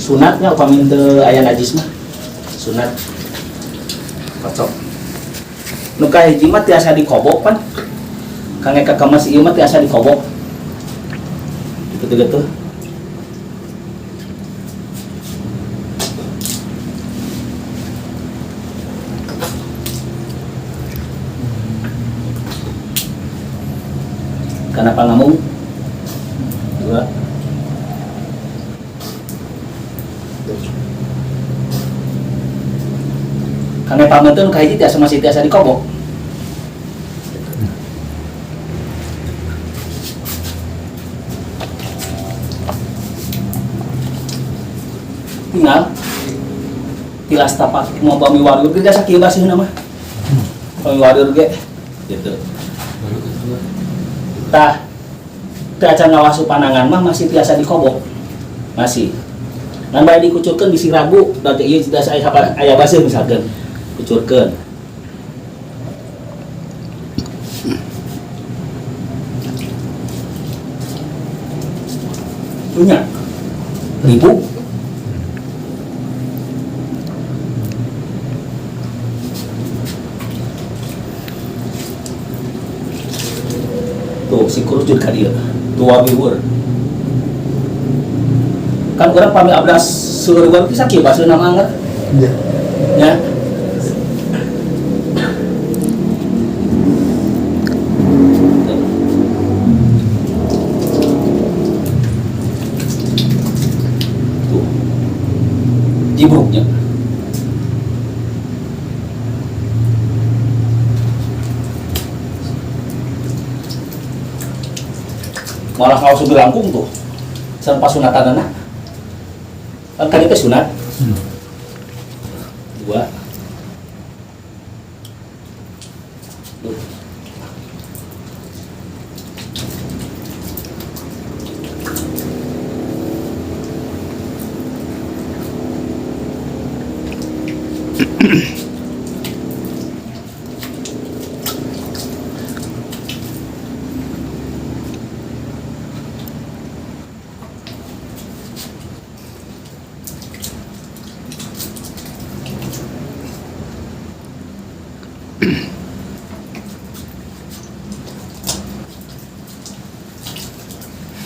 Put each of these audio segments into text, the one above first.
Sunatnya upami teu aya najis mah. Sunat. Kocok. Nu kahiji mah tiasa dikobok pan. Kangge kakemes ieu mah tiasa dikobok. Gitu-gitu. Karena pangamung dua. Kangge pameuteuh nu kahiji tiasa masih tiasa dikobok. Tinggal tilas tapak mau bami warrior ge tiasa kieu baseuhna mah. Bami warrior ge gitu. Tah teu acan ngawasu panangan mah masih tiasa dikobok. Masih. Ngan bae dikucurkeun bisi ragu, da teh ieu tiasa aya aya baseuh misalkeun. Kucurkeun. Punya ribu. Tuh si kerucut ka dieu. Tua biwur. Kan urang pami abdas seueur wae teh sakieu baseuna mah angger. Iya. Ya. Tuh. Jibruknya. Malah kalau sudah langkung tuh. Sareng pasunatanana. Kan kali teh sunat. Dua. Tuh.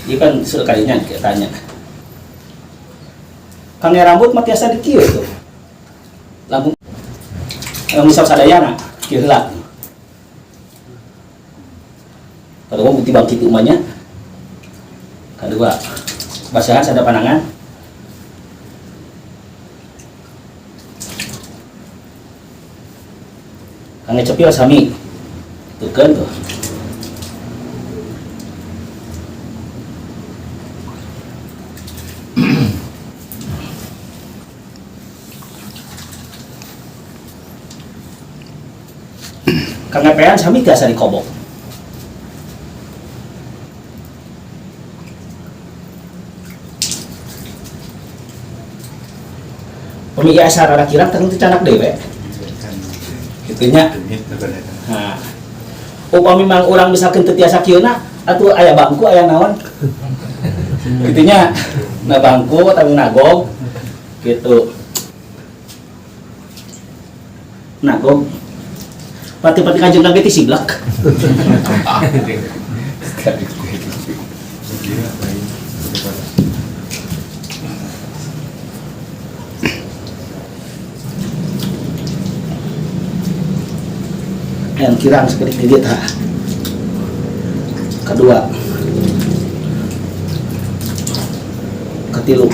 Iya kan sekalinya kita tanya. Kang rambut mah tiasa di kieu tuh. Langkung misal sadayana kieu heula. Kadua bukti bangkit umanya. Kadua basahan sada panangan. Kang cepil sami. Tukeun tuh. Kang ngepean sami tiasa dikobok. Pemi asa rada kirang teh teu canak deui we. Kitunya. Nah. Upami mang urang misalkeun teu tiasa kieuna atuh aya bangku aya naon. Kitunya. Na bangku atau nagog gitu. Nagog. Pati-pati kanjeng lagi ti siblak. Yang kirang sekedik gigit ha. Kedua. Ketilu.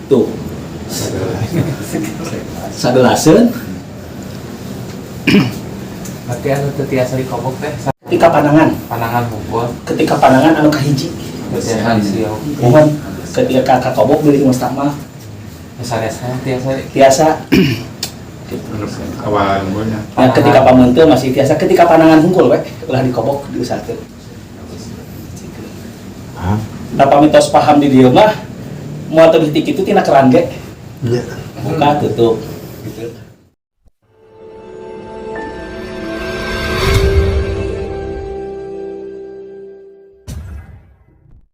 Tuh. Sagelaseun. Berarti anu teu tiasa dikobok teh ketika panangan. Panangan hukum. Ketika panangan anu kahiji. Tiasa disiau. Mohon ketika kakobok beli mustakmal. Sanesna tiasa. Tiasa. Awal unggulnya. Nah, ketika pameunteul masih tiasa, ketika panangan hungkul we ulah dikobok diusahakeun. Paham. Nah, pami tos paham di dieu mah moal teu ti kitu tina keran ge. Iya. Buka tutup gitu.